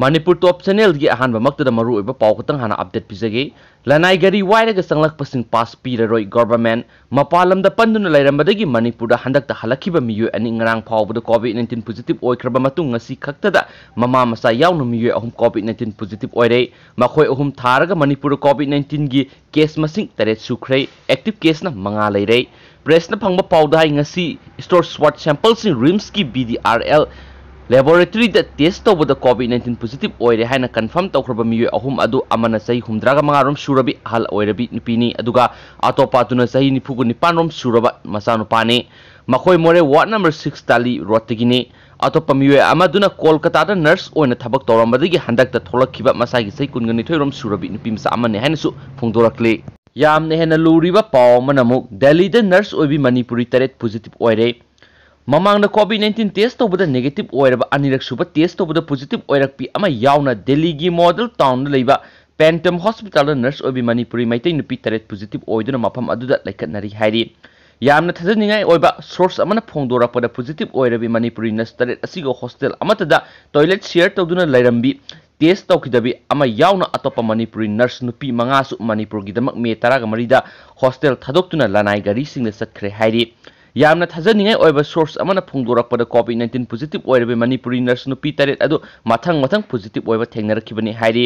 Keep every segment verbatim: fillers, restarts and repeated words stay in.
ꯃꯅꯤꯄꯨꯔ ꯇꯣꯞ ꯆꯦꯅꯦꯜꯒꯤ ꯑꯍꯥꯟꯕꯃꯛꯇꯗ ꯃꯔꯨꯑꯣꯏꯕ ꯄꯥꯎ ꯈꯛꯇꯪ ꯍꯥꯟꯅ ꯑꯞꯗꯦꯠ ꯄꯤꯖꯒꯦ꯫ ꯂꯅꯥꯏ ꯒꯥꯔꯤ ꯋꯥꯏꯔꯒ ꯆꯪꯂꯛꯄꯁꯤꯡ ꯄꯥꯁ ꯄꯤꯔꯔꯣꯏ ꯒꯣꯚꯔꯟꯃꯦꯟꯠ꯫ ꯃꯄꯥꯟ ꯂꯝꯗ ꯄꯟꯗꯨꯅ ꯂꯩꯔꯝꯕꯗꯒꯤ ꯃꯅꯤꯄꯨꯔꯗ ꯍꯟꯗꯛꯇ ꯍꯜꯂꯛꯈꯤꯕ ꯃꯤꯑꯣꯏ ꯑꯅꯤ ꯉꯔꯥꯡ ꯐꯥꯎꯕꯗ ꯀꯣꯚꯤꯗ ꯅꯥꯏꯟꯇꯤꯟ ꯄꯣꯖꯤꯇꯤꯚ ꯑꯣꯏꯈ꯭ꯔꯕ ꯃꯇꯨꯡ ꯉꯁꯤ ꯈꯛꯇꯗ ꯃꯃꯥ ꯃꯆꯥ ꯌꯥꯎꯅ ꯃꯤꯑꯣꯏ ꯑꯍꯨꯝ ꯀꯣꯚꯤꯗ ꯅꯥꯏꯟꯇꯤꯟ ꯄꯣꯖꯤꯇꯤꯚ ꯑꯣꯏꯔꯦ꯫ ꯃꯈꯣꯏ ꯑꯍꯨꯝ ꯊꯥꯔꯒ ꯃꯅꯤꯄꯨꯔꯗ ꯀꯣꯚꯤꯗ ꯅꯥꯏꯟꯇꯤꯟꯒꯤ ꯀꯦꯁ ꯃꯁꯤꯡ ꯇꯔꯦꯠ ꯁꯨꯈ꯭ꯔꯦ꯫ ꯑꯦꯛꯇꯤꯚ ꯀꯦꯁꯅ ꯃꯉꯥ ꯂꯩꯔꯦ꯫ ꯄ꯭ꯔꯦꯁꯅ ꯐꯪꯕ ꯄꯥꯎꯗ ꯍꯥꯏ, ꯉꯁꯤ ꯁ꯭ꯇꯣꯔ ꯁ꯭ꯋꯥꯠ ꯁꯦꯝꯄꯜꯁꯤꯡ ꯔꯤꯝꯁꯀꯤ ꯕꯤ ꯗꯤ ꯑꯥꯔ ꯑꯦꯜ ꯂꯦꯕꯣꯔꯦꯇꯔꯤꯗ ꯇꯦꯁ ꯇꯧꯕꯗ ꯀꯣꯚꯤꯗ ꯅꯥꯏꯟꯇꯤꯟ ꯄꯣꯖꯤꯇꯤꯚ ꯑꯣꯏꯔꯦ ꯍꯥꯏꯅ ꯀꯟꯐꯥꯔꯝ ꯇꯧꯈ꯭ꯔꯕ ꯃꯤꯑꯣꯏ ꯑꯍꯨꯝ ꯑꯗꯨ ꯑꯃꯅ ꯆꯍꯤ ꯍꯨꯝꯗ꯭ꯔꯥꯒ ꯃꯉꯥ ꯔꯣꯝ ꯁꯨꯔꯕꯤ ꯑꯍꯜ ꯑꯣꯏꯔꯕꯤ ꯅꯨꯄꯤꯅꯤ, ꯑꯗꯨꯒ ꯑꯇꯣꯞꯄ ꯑꯗꯨꯅ ꯆꯍꯤ ꯅꯤꯐꯨꯒ ꯅꯤꯄꯥꯟ ꯔꯣꯝ ꯁꯨꯔꯕ ꯃꯆꯥꯅꯨꯄꯥꯅꯤ꯫ ꯃꯈꯣꯏ ꯃꯣꯔꯦ ꯋꯥꯔꯗ ꯅꯝꯕꯔ ꯁꯤꯛꯁ ꯇꯥꯂꯤ ꯔꯣꯗꯇꯒꯤꯅꯤ꯫ ꯑꯇꯣꯞꯄ ꯃꯤꯑꯣꯏ ꯑꯃꯗꯨꯅ ꯀꯣꯜꯀꯇꯥꯗ ꯅꯔꯁ ꯑꯣꯏꯅ ꯊꯕꯛ ꯇꯧꯔꯝꯕꯗꯒꯤ ꯍꯟꯗꯛꯇ ꯊꯣꯛꯂꯛꯈꯤꯕ ꯃꯁꯥꯒꯤ ꯆꯍꯤ ꯀꯨꯟꯒ ꯅꯤꯊꯣꯏ ꯔꯣꯝ ꯁꯨꯔꯕꯤ ꯅꯨꯄꯤ ꯃꯆꯥ ꯑꯃꯅꯤ ꯍꯥꯏꯅꯁꯨ ꯐꯣꯡꯗꯣꯔꯛꯂꯤ꯫ ꯌꯥꯝꯅ ꯍꯦꯟꯅ ꯂꯨꯔꯤꯕ ꯄꯥꯎ ꯑꯃꯅ ꯑꯃꯨꯛ ꯗꯦꯜꯂꯤꯗ ꯅꯔꯁ ꯑꯣꯏꯕꯤ ꯃꯅꯤꯄꯨꯔꯤ ꯇꯔꯦꯠ ꯄꯣꯖꯤꯇꯤꯚ ꯑꯣꯏꯔꯦ꯫ ꯃꯃꯥꯡꯗ ꯀꯣꯚꯤꯗ ꯅꯥꯏꯟꯇꯤꯟ ꯇꯦꯁ ꯇꯧꯕꯗ ꯅꯦꯒꯦꯇꯤꯚ ꯑꯣꯏꯔꯕ, ꯑꯅꯤꯔꯛ ꯁꯨꯕ ꯇꯦꯁ ꯇꯧꯕꯗ ꯄꯣꯖꯤꯇꯤꯚ ꯑꯣꯏꯔꯛꯄꯤ ꯑꯃ ꯌꯥꯎꯅ ꯗꯦꯜꯂꯤꯒꯤ ꯃꯣꯗꯦꯜ ꯇꯥꯎꯟꯗ ꯂꯩꯕ ꯄꯦꯟꯇꯝ ꯍꯣꯁꯄꯤꯇꯥꯜꯗ ꯅꯔꯁ ꯑꯣꯏꯕꯤ ꯃꯅꯤꯄꯨꯔꯤ ꯃꯩꯇꯩ ꯅꯨꯄꯤ ꯇꯔꯦꯠ ꯄꯣꯖꯤꯇꯤꯚ ꯑꯣꯏꯗꯨꯅ ꯃꯐꯝ ꯑꯗꯨꯗ ꯂꯩꯈꯠꯅꯔꯤ ꯍꯥꯏꯔꯤ꯫ ꯌꯥꯝꯅ ꯊꯥꯖꯅꯤꯡꯉꯥꯏ ꯑꯣꯏꯕ ꯁꯣꯔꯁ ꯑꯃꯅ ꯐꯣꯡꯗꯣꯔꯛꯄꯗ ꯄꯣꯖꯤꯇꯤꯚ ꯑꯣꯏꯔꯕꯤ ꯃꯅꯤꯄꯨꯔꯤ ꯅꯔꯁ ꯇꯔꯦꯠ ꯑꯁꯤꯒ ꯍꯣꯁꯇꯦꯜ ꯑꯃꯠꯇꯗ ꯇꯣꯏꯂꯦꯠ ꯁꯤꯌꯔ ꯇꯧꯗꯨꯅ ꯂꯩꯔꯝꯕꯤ ꯇꯦꯁ ꯇꯧꯈꯤꯗꯕꯤ ꯑꯃ ꯌꯥꯎꯅ ꯑꯇꯣꯞꯄ ꯃꯅꯤꯄꯨꯔꯤ ꯅꯔꯁ ꯅꯨꯄꯤ ꯃꯉꯥꯁꯨ ꯃꯅꯤꯄꯨꯔꯒꯤꯗꯃꯛ ꯃꯦ ꯇꯔꯥꯒ ꯃꯔꯤꯗ ꯍꯣꯁꯇꯦꯜ ꯊꯥꯗꯣꯛꯇꯨꯅ ꯂꯅꯥꯏ ꯒꯥꯔꯤꯁꯤꯡꯗ ꯆꯠꯈ꯭ꯔꯦ ꯍꯥꯏꯔꯤ꯫ ꯌꯥꯝꯅ ꯊꯥꯖꯅꯤꯡꯉꯥꯏ ꯑꯣꯏꯕ ꯁꯣꯔꯁ ꯑꯃꯅ ꯐꯣꯡꯗꯣꯔꯛꯄꯗ ꯀꯣꯚꯤꯗ ꯅꯥꯏꯟꯇꯤꯟ ꯄꯣꯖꯤꯇꯤꯚ ꯑꯣꯏꯔꯕꯤ ꯃꯅꯤꯄꯨꯔꯤ ꯅꯔꯁ ꯅꯨꯄꯤ ꯇꯔꯦꯠ ꯑꯗꯨ ꯃꯊꯪ ꯃꯊꯪ ꯄꯣꯖꯤꯇꯤꯚ ꯑꯣꯏꯕ ꯊꯦꯡꯅꯔꯛꯈꯤꯕꯅꯤ ꯍꯥꯏꯔꯤ꯫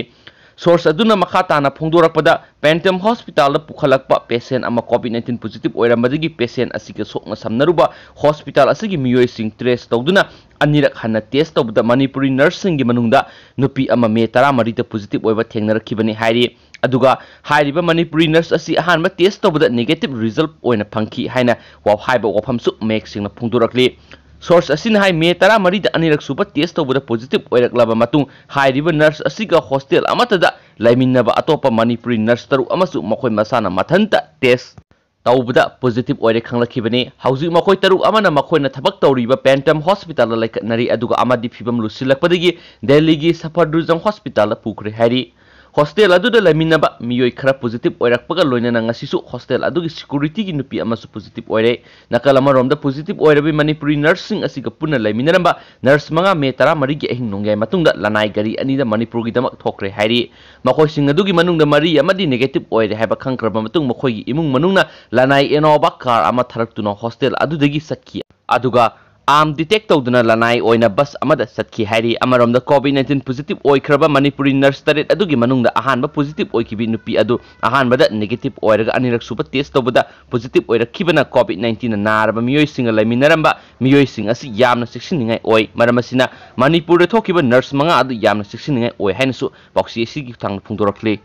ꯁꯣꯔꯁ ꯑꯗꯨꯅ ꯃꯈꯥ ꯇꯥꯅ ꯐꯣꯡꯗꯣꯔꯛꯄꯗ, ꯄꯦꯟꯇꯝ ꯍꯣꯁꯄꯤꯇꯥꯜꯗ ꯄꯨꯈꯠꯂꯛꯄ ꯄꯦꯁꯦꯟ ꯑꯃ ꯀꯣꯚꯤꯗ ꯅꯥꯏꯟꯇꯤꯟ ꯄꯣꯖꯤꯇꯤꯚ ꯑꯣꯏꯔꯝꯕꯗꯒꯤ ꯄꯦꯁꯦꯟ ꯑꯁꯤꯒ ꯁꯣꯛꯅ ꯁꯝꯅꯔꯨꯕ ꯍꯣꯁꯄꯤꯇꯥꯜ ꯑꯁꯤꯒꯤ ꯃꯤꯑꯣꯏꯁꯤꯡ ꯇ꯭ꯔꯦꯁ ꯇꯧꯗꯨꯅ ꯑꯅꯤꯔꯛ ꯍꯟꯅ ꯇꯦꯁ ꯇꯧꯕꯗ ꯃꯅꯤꯄꯨꯔꯤ ꯅꯔꯁꯁꯤꯡꯒꯤ ꯃꯅꯨꯡꯗ ꯅꯨꯄꯤ ꯑꯃ ꯃꯦ ꯇꯔꯥꯃꯔꯤꯗ ꯄꯣꯖꯤꯇꯤꯚ ꯑꯣꯏꯕ ꯊꯦꯡꯅꯔꯛꯈꯤꯕꯅꯤ ꯍꯥꯏꯔꯤ꯫ ꯑꯗꯨꯒ ꯍꯥꯏꯔꯤꯕ ꯃꯅꯤꯄꯨꯔꯤ ꯅꯔꯁ ꯑꯁꯤ ꯑꯍꯥꯟꯕ ꯇꯦꯁ ꯇꯧꯕꯗ ꯅꯦꯒꯦꯇꯤꯚ ꯔꯤꯖꯜꯠ ꯑꯣꯏꯅ ꯐꯪꯈꯤ ꯍꯥꯏꯅ ꯋꯥ-, ꯍꯥꯏꯕ ꯋꯥꯐꯝꯁꯨ ꯃꯌꯦꯛ ꯁꯦꯡꯅ ꯐꯣꯡꯗꯣꯔꯛꯂꯤ꯫ ꯁꯣꯔꯁ ꯑꯁꯤꯅ ꯍꯥꯏ, ꯃꯦ ꯇꯔꯥꯃꯔꯤꯗ ꯑꯅꯤꯔꯛ ꯁꯨꯕ ꯇꯦꯁ ꯇꯧꯕꯗ ꯄꯣꯖꯤꯇꯤꯚ ꯑꯣꯏꯔꯛꯂꯕ ꯃꯇꯨꯡ ꯍꯥꯏꯔꯤꯕ ꯅꯔꯁ ꯑꯁꯤꯒ ꯍꯣꯁꯇꯦꯜ ꯑꯃꯠꯇꯗ ꯂꯩꯃꯤꯟꯅꯕ ꯑꯇꯣꯞꯄ ꯃꯅꯤꯄꯨꯔꯤ ꯅꯔꯁ ꯇꯔꯨꯛ ꯑꯃꯁꯨ ꯃꯈꯣꯏ ꯃꯁꯥꯅ ꯃꯊꯟꯇ ꯇꯦꯁ ꯇꯧꯕꯗ ꯄꯣꯖꯤꯇꯤꯚ ꯑꯣꯏꯔꯦ ꯈꯪꯂꯛꯈꯤꯕꯅꯤ꯫ ꯍꯧꯖꯤꯛ ꯃꯈꯣꯏ ꯇꯔꯨꯛ ꯑꯃꯅ ꯃꯈꯣꯏꯅ ꯊꯕꯛ ꯇꯧꯔꯤꯕ ꯄꯦꯟꯇꯝ ꯍꯣꯁꯄꯤꯇꯥꯜꯗ ꯂꯩꯈꯠꯅꯔꯤ, ꯑꯗꯨꯒ ꯑꯃꯗꯤ ꯐꯤꯕꯝ ꯂꯨꯁꯤꯜꯂꯛꯄꯗꯒꯤ ꯗꯦꯜꯂꯤꯒꯤ ꯁꯐꯗꯔꯖꯪ ꯍꯣꯁꯄꯤꯇꯥꯜꯗ ꯄꯨꯈ꯭ꯔꯦ ꯍꯥꯏꯔꯤ꯫ Hostel ꯑꯗꯨꯗ ꯂꯩꯃꯤꯟꯅꯕ ꯃꯤꯑꯣꯏ ꯈꯔ positive ꯑꯣꯏꯔꯛꯄꯒ ꯂꯣꯏꯅꯅ ꯉꯁꯤꯁꯨ hostel ꯑꯗꯨꯒꯤ securityꯒꯤ ꯅꯨꯄꯤ ꯑꯃꯁꯨ positive ꯑꯣꯏꯔꯦ꯫ ꯅꯥꯀꯜ ꯑꯃꯔꯣꯝꯗ positive ꯑꯣꯏꯔꯕꯤ ꯃꯅꯤꯄꯨꯔꯤ nurseꯁꯤꯡ ꯑꯁꯤꯒ ꯄꯨꯟꯅ ꯂꯩꯃꯤꯟꯅꯔꯝꯕ nurse ꯃꯉꯥ May ꯇꯔꯥꯃꯔꯤꯒꯤ ꯑꯍꯤꯡ ꯅꯣꯡꯌꯥꯏ ꯃꯇꯨꯡꯗ ꯂꯅꯥꯏ ꯒꯥꯔꯤ ꯑꯅꯤꯗ ꯃꯅꯤꯄꯨꯔꯒꯤꯗꯃꯛ ꯊꯣꯛꯈ꯭ꯔꯦ ꯍꯥꯏꯔꯤ꯫ ꯃꯈꯣꯏꯁꯤꯡ ꯑꯗꯨꯒꯤ ꯃꯅꯨꯡꯗ ꯃꯔꯤ ꯑꯃꯗꯤ negative ꯑꯣꯏꯔꯦ ꯍꯥꯏꯕ ꯈꯪꯈ꯭ꯔꯕ ꯃꯇꯨꯡ ꯃꯈꯣꯏꯒꯤ ꯏꯃꯨꯡ ꯃꯅꯨꯡꯅ ꯂꯅꯥꯏ Innova car ꯑꯃ ꯊꯥꯔꯛꯇꯨꯅ hostel ꯑꯗꯨꯗꯒꯤ ꯆꯠꯈꯤ꯫ ꯑꯗꯨꯒ arm detect ꯇꯧꯗꯨꯅ ꯂꯅꯥꯏ ꯑꯣꯏꯅ bus ꯑꯃꯗ ꯆꯠꯈꯤ ꯍꯥꯏꯔꯤ꯫ ꯑꯃꯔꯣꯝꯗ COVID nineteen positive ꯑꯣꯏꯈ꯭ꯔꯕ Manipuri nurse ꯇꯔꯦꯠ ꯑꯗꯨꯒꯤ ꯃꯅꯨꯡꯗ ꯑꯍꯥꯟꯕ positive ꯑꯣꯏꯈꯤꯕꯤ ꯅꯨꯄꯤ ꯑꯗꯨ ꯑꯍꯥꯟꯕꯗ negative ꯑꯣꯏꯔꯒ ꯑꯅꯤꯔꯛ ꯁꯨꯕ test ꯇꯧꯕꯗ positive ꯑꯣꯏꯔꯛꯈꯤꯕꯅ COVID nineteenꯅ ꯅꯥꯔꯕ ꯃꯤꯑꯣꯏꯁꯤꯡꯒ ꯂꯩꯃꯤꯟꯅꯔꯝꯕ ꯃꯤꯑꯣꯏꯁꯤꯡ ꯑꯁꯤ ꯌꯥꯝꯅ ꯆꯦꯛꯁꯤꯟꯅꯤꯡꯉꯥꯏ ꯑꯣꯏ꯫ ꯃꯔꯝ ꯑꯁꯤꯅ ꯃꯅꯤꯄꯨꯔꯗ ꯊꯣꯛꯈꯤꯕ nurse ꯃꯉꯥ ꯑꯗꯨ ꯌꯥꯝꯅ ꯆꯦꯛꯁꯤꯟꯅꯤꯡꯉꯥꯏ ꯑꯣꯏ ꯍꯥꯏꯅꯁꯨ ꯄꯥꯎꯆꯦ ꯑꯁꯤꯒꯤ ꯈꯨꯠꯊꯥꯡꯗ ꯐꯣꯡꯗꯣꯔꯛꯂꯤ꯫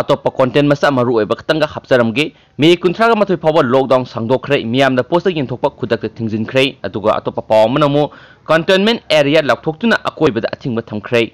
ꯑꯇꯣꯞꯄ content ꯃꯆꯥ ꯃꯔꯨ ꯑꯣꯏꯕ ꯈꯛꯇꯪꯒ ꯍꯥꯞꯆꯔꯝꯒꯦ꯫ May ꯀꯨꯟꯊ꯭ꯔꯥꯒ ꯃꯥꯊꯣꯏ ꯐꯥꯎꯕ lockdown ꯁꯥꯡꯗꯣꯛꯈ꯭ꯔꯦ꯫ ꯃꯤꯌꯥꯝꯅ postꯇ ꯌꯦꯟꯊꯣꯛꯄ ꯈꯨꯗꯛꯇ ꯊꯤꯡꯖꯤꯟꯈ꯭ꯔꯦ꯫ ꯑꯗꯨꯒ ꯑꯇꯣꯞꯄ ꯄꯥꯎ ꯑꯃꯅ ꯑꯃꯨꯛ containment area ꯂꯥꯎꯊꯣꯛꯇꯨꯅ ꯑꯀꯣꯏꯕꯗ ꯑꯊꯤꯡꯕ ꯊꯝꯈ꯭ꯔꯦ꯫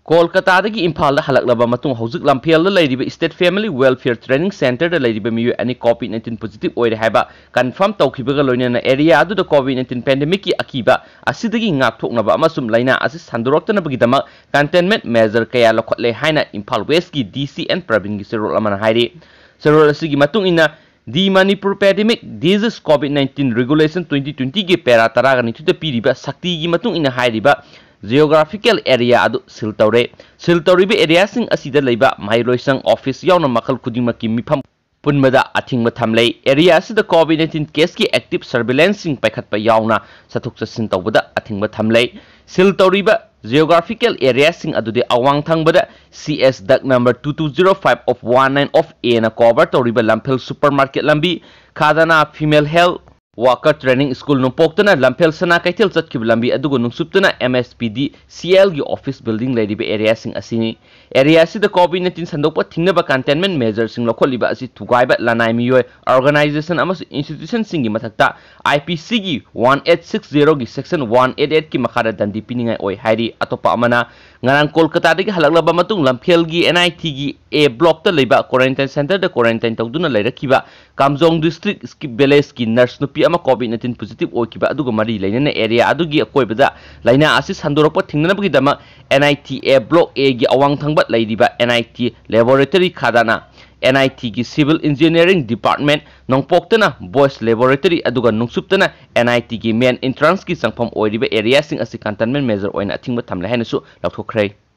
ꯀꯣꯜꯀꯇꯥꯗꯒꯤ ꯏꯝꯐꯥꯜꯗ ꯍꯜꯂꯛꯂꯕ ꯃꯇꯨꯡ ꯍꯧꯖꯤꯛ ꯂꯝꯐꯦꯜꯗ ꯂꯩꯔꯤꯕ State Family Welfare Training Centreꯗ ꯂꯩꯔꯤꯕ ꯃꯤꯑꯣꯏ ꯑꯅꯤ COVID nineteen positive ꯑꯣꯏꯔꯦ ꯍꯥꯏꯕ confirm ꯇꯧꯈꯤꯕꯒ ꯂꯣꯏꯅꯅ area ꯑꯗꯨꯗ COVID nineteen pandemicꯀꯤ ꯑꯀꯤꯕ ꯑꯁꯤꯗꯒꯤ ꯉꯥꯛꯊꯣꯛꯅꯕ ꯑꯃꯁꯨꯡ ꯂꯥꯏꯅꯥ ꯑꯁꯤ ꯁꯟꯗꯣꯔꯛꯇꯅꯕꯒꯤꯗꯃꯛ containment measure ꯀꯌꯥ ꯂꯧꯈꯠꯂꯦ ꯍꯥꯏꯅ ꯏꯝꯐꯥꯜ Westꯀꯤ DC N ꯄ꯭ꯔꯕꯤꯟꯒꯤ ꯆꯦꯔꯣꯜ ꯑꯃꯅ ꯍꯥꯏꯔꯤ꯫ ꯆꯦꯔꯣꯜ ꯑꯁꯤꯒꯤ ꯃꯇꯨꯡ ꯏꯟꯅ, The Manipur Pandemic Disease COVID nineteen Regulation twenty twentyꯒꯤ para ꯇꯔꯥꯒ ꯅꯤꯊꯣꯏꯗ ꯄꯤꯔꯤꯕ ꯁꯛꯇꯤꯒꯤ ꯃꯇꯨꯡ ꯏꯟꯅ ꯍꯥꯏꯔꯤꯕ geographical area ꯑꯗꯨ seal ꯇꯧꯔꯦ꯫ Seal ꯇꯧꯔꯤꯕ areaꯁꯤꯡ ꯑꯁꯤꯗ ꯂꯩꯕ ꯃꯍꯩꯔꯣꯏꯁꯪ, office ꯌꯥꯎꯅ ꯃꯈꯜ ꯈꯨꯗꯤꯡꯃꯛꯀꯤ ꯃꯤꯐꯝ ꯄꯨꯟꯕꯗ ꯑꯊꯤꯡꯕ ꯊꯝꯂꯦ꯫ Area ꯑꯁꯤꯗ COVID nineteen caseꯀꯤ active surveillancesꯁꯤꯡ ꯄꯥꯏꯈꯠꯄ ꯌꯥꯎꯅ ꯆꯠꯊꯣꯛ ꯆꯠꯁꯤꯟ ꯇꯧꯕꯗ ꯑꯊꯤꯡꯕ ꯊꯝꯂꯦ꯫ Seal ꯇꯧꯔꯤꯕ geographical areaꯁꯤꯡ ꯑꯗꯨꯗꯤ ꯑꯋꯥꯡ ꯊꯪꯕꯗ C S Dag number two two zero five of one nine of Aꯅ cover ꯇꯧꯔꯤꯕ ꯂꯝꯐꯦꯜ supermarket ꯂꯝꯕꯤ, ꯈꯥꯗꯅꯥ Female Health Worker Training School ꯅꯣꯡꯄꯣꯛꯇꯅ ꯂꯝꯐꯦꯜ ꯁꯅꯥ ꯀꯩꯊꯦꯜ ꯆꯠꯈꯤꯕ ꯂꯝꯕꯤ, ꯑꯗꯨꯒ ꯅꯨꯡꯆꯨꯞꯇꯅ M S P D C Lꯒꯤ office building ꯂꯩꯔꯤꯕ areaꯁꯤꯡ ꯑꯁꯤꯅꯤ꯫ Area ꯑꯁꯤꯗ COVID nineteen ꯁꯟꯗꯣꯛꯄ ꯊꯤꯡꯅꯕ containment measureꯁꯤꯡ ꯂꯧꯈꯠꯂꯤꯕ ꯑꯁꯤ ꯊꯨꯒꯥꯏꯕ, ꯂꯅꯥꯏ ꯃꯤꯑꯣꯏ, organization ꯑꯃꯁꯨꯡ institutionꯁꯤꯡꯒꯤ ꯃꯊꯛꯇ I P Cꯒꯤ one eight six zeroꯒꯤ section one eight eightꯀꯤ ꯃꯈꯥꯗ ꯗꯟꯗꯤ ꯄꯤꯅꯤꯡꯉꯥꯏ ꯑꯣꯏ ꯍꯥꯏꯔꯤ꯫ ꯑꯇꯣꯞꯄ ꯑꯃꯅ, ꯉꯔꯥꯡ ꯀꯣꯜꯀꯇꯥꯗꯒꯤ ꯍꯜꯂꯛꯂꯕ ꯃꯇꯨꯡ ꯂꯝꯐꯦꯜꯒꯤ N I Tꯒꯤ A blockꯇ ꯂꯩꯕ quarantine centreꯗ quarantine ꯇꯧꯗꯨꯅ ꯂꯩꯔꯛꯈꯤꯕ Kamjong District Skip Villageꯀꯤ nurse ꯅꯨꯄꯤ ꯑꯃ COVID nineteen positive ꯑꯣꯏꯈꯤꯕ ꯑꯗꯨꯒ ꯃꯔꯤ ꯂꯩꯅꯅ ꯑꯦꯔꯤꯌꯥ ꯑꯗꯨꯒꯤ ꯑꯀꯣꯏꯕꯗ ꯂꯥꯏꯅꯥ ꯑꯁꯤ ꯁꯟꯗꯣꯔꯛꯄ ꯊꯤꯡꯅꯅꯕꯒꯤꯗꯃꯛ N I T A Block A ꯒꯤ ꯑꯋꯥꯡ ꯊꯪꯕ ꯂꯩꯔꯤꯕ N I T Laboratory ꯈꯥꯗꯥꯅ N I T ꯒꯤ Civil Engineering Department, ꯅꯣꯡꯄꯣꯛꯇꯅ Boys Laboratory ꯑꯗꯨꯒ ꯅꯨꯡꯁꯨꯞꯇꯅ N I T ꯒꯤ main entrance ꯀꯤ ꯆꯪꯐꯝ ꯑꯣꯏꯔꯤꯕ ꯑꯦꯔꯤꯌꯥꯁꯤꯡ ꯑꯁꯤ containment measure ꯑꯣꯏꯅ ꯑꯊꯤꯡꯕ ꯊꯝꯂꯦ ꯍꯥꯏꯅꯁꯨ ꯂꯥꯎꯊꯣꯛꯈ꯭ꯔꯦ꯫